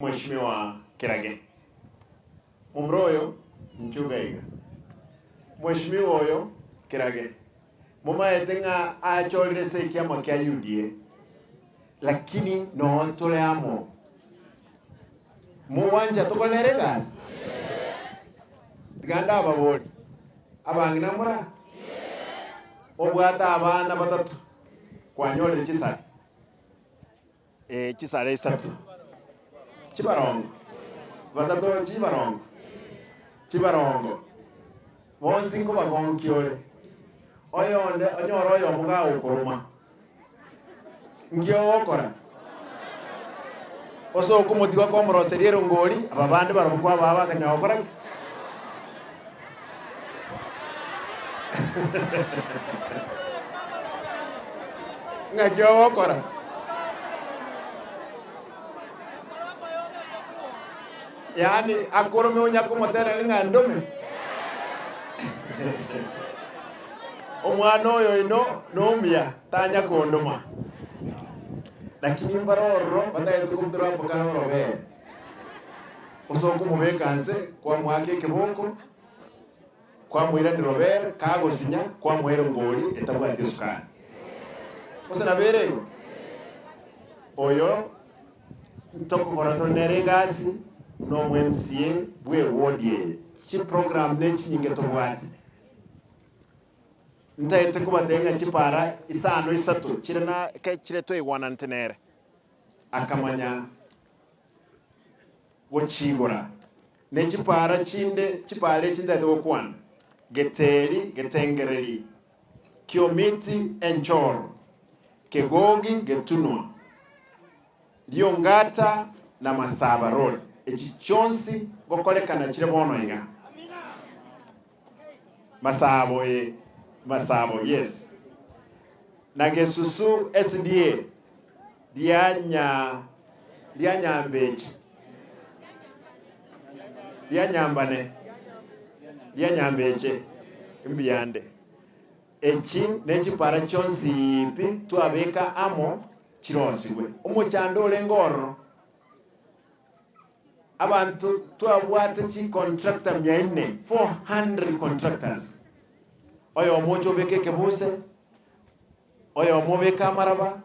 Mweshimiwa Kerage, momura oyo inchuga iga. Mweshimiwa oyo Kerage, momaete ng'a achorire ase ekiama kia UDA, lakini noo tore amo. Mogwancha tokore nere egasi? Tiga ndababori, abang'ina mora? Obwate abana batato, kwanyorire chisare. Ee, chisare isato chibarongo, batato chibarongo, chibarongo, bonsi nkobagonkia ore. Oyonde onyore oyomo gagokoroma, nki ogokora? Osoke omotigo okomoroseria erongori, aba bande barabwo kwabaa bakanya gokora ki? Ng'aki ogokora? Yaani akorome onya komotera ng'a ndome? Omwana oyo oino nomuya, tanya kondoma. Lakini mbare ororo batagete kobutora mpaka orobere. Osoke omobeka nse, kwamoaka ekeboko, Kwamoiranera robere, kagosinya, kwamoa erongori etabwati esukari. Gose nabo ere igo? Oyo ntokokora tore nere egasi nomo MCA bwe eward eye. Chiprogram ne chinyinge tobwate. Ntaete kobatebia ng'a chipara isano isato chire na ke chire toigwananete nere. Akamanya gochiigora, ne chipaara chinde chipaara echi ntaete gokwana, Geteri, Getengereri, Kiomiti, Enchoro, Kegogi, Getunwa, Riongata na Masaba Road, echi chionsi ngokorekana chire bono iga. Masabo ee, Masabo, yes. Na Gesusu SDA, ria nya ria nyambeche, ria nyambane, ria nyambeche, mbuyande. Echi nechipara chionsi pi twabeka amo chirosigwe. Omochando orenge ororo, abanto twabwate chicontractor mia inne, 400 contractors. Oyomo oche obeke ekebuse, oyomo obeke amaraba.